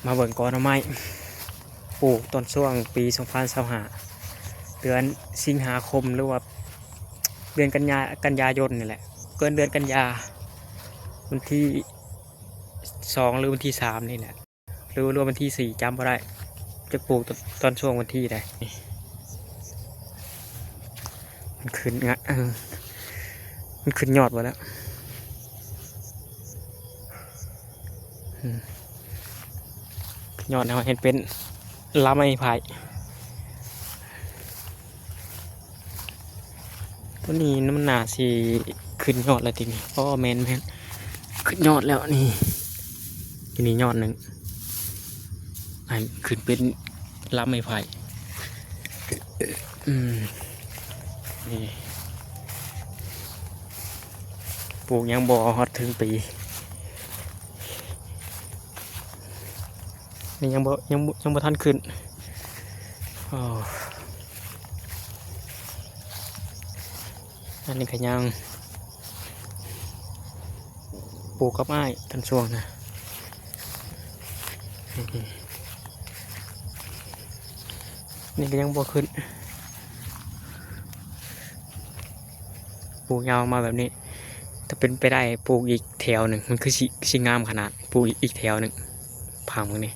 ມາເບິ່ງກອໜໍ່ໄມ້ ປູກຕອນຊ່ວງປີສອງພັນຊາວຫ້າ ເດືອນສິງຫາຄົມ ຫຼືວ່າເດືອນກັນຍາ ກັນຍາຍົນນີ້ແຫຼະ ເກີນເດືອນກັນຍາ ວັນທີສອງ ຫຼືວັນທີສາມນີ້ແຫຼະ ຫຼື ຫຼືວັນທີສີ່ ຈຳບໍ່ໄດ້ ຈັກປູກຕອນ ຕອນຊ່ວງວັນທີໃດ. ນີ້ ມັນຂຶ້ນງະ ເອີ ມັນຂຶ້ນຍອດເບິດແລ້ວ ອືມ ຍອດເຮົາເຮັດເປັນລຳໄມ້ໄຜ່ ຕົວນີ້ມັນໜ້າຊິຂຶ້ນຍອດແລ້ວຕິນີ້ ອໍ ແມ່ນໆ ຂຶ້ນຍອດແລ້ວນີ້ ຢູ່ນີ້ຍອດໜຶ່ງ ໃຫ້ຂຶ້ນເປັນລຳໄມ້ໄຜ່ ອືມ ນີ້ ປູກຍັງບໍ່ຮອດເຖິງປີ ນີ້ຍັງບໍ່ ຍັງບໍ່ ຍັງບໍ່ທັນຂຶ້ນ ໂອ້ ອັນນີ້ກະຍັງ ປູກກັບອ້າຍຕອນຊ່ວງນະ ນີ້ກະຍັງບໍ່ຂຶ້ນ ປູກຍາວມາແບບນີ້ ຖ້າເປັນໄປໄດ້ປູກອີກແຖວໜຶ່ງ ມັນຄືຊິ ຊິງາມຂະໜາດ ປູກອີກແຖວໜຶ່ງ ພັງເບິ່ງນີ້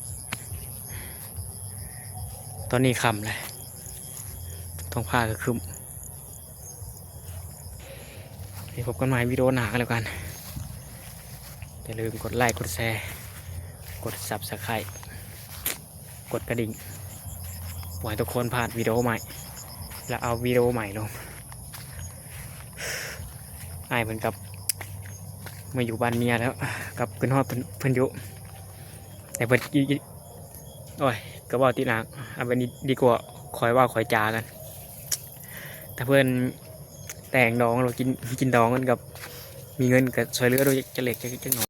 ຕອນນີ້ຄ່ຳແລ້ວ ທ້ອງຟ້າກະຄຶ້ມ. ໄວ້ພົບກັນໃໝ່ວິດີໂອໜ້າກະແລ້ວກັນ ຢ່າລືມກົດໄລ ກົດແຊ ກົດຊັບສະໄຄ ກົດກະດິ່ງ ບໍ່ໃຫ້ທຸກຄົນພາດວິດີໂອໃໝ່ ແລະເອົາວິດີໂອໃໝ່ລົງ. ອ້າຍເພິ່ນກັບມາຢູ່ບ້ານເມຍແລ້ວ ກັບຂຶ້ນຮອດເພິ່ນ ເພິ່ນຢູ່ ແຕ່ເພິ່ນ ໂອ້ຍ ກະເວົ້າຕິດໜ້າ ເອົາແບບນີ້ດີກວ່າ ຂ້ອຍເວົ້າຂ້ອຍຈາກັນ ຖ້າເພິ່ນແຕ່ງດອງ ຫຼືກິນ ກິນດອງກັນ ກະມີເງິນກະຊ່ວຍເຫຼືອໂດຍຈັກເລັກຈັກ ຈັກໜ້ອຍ.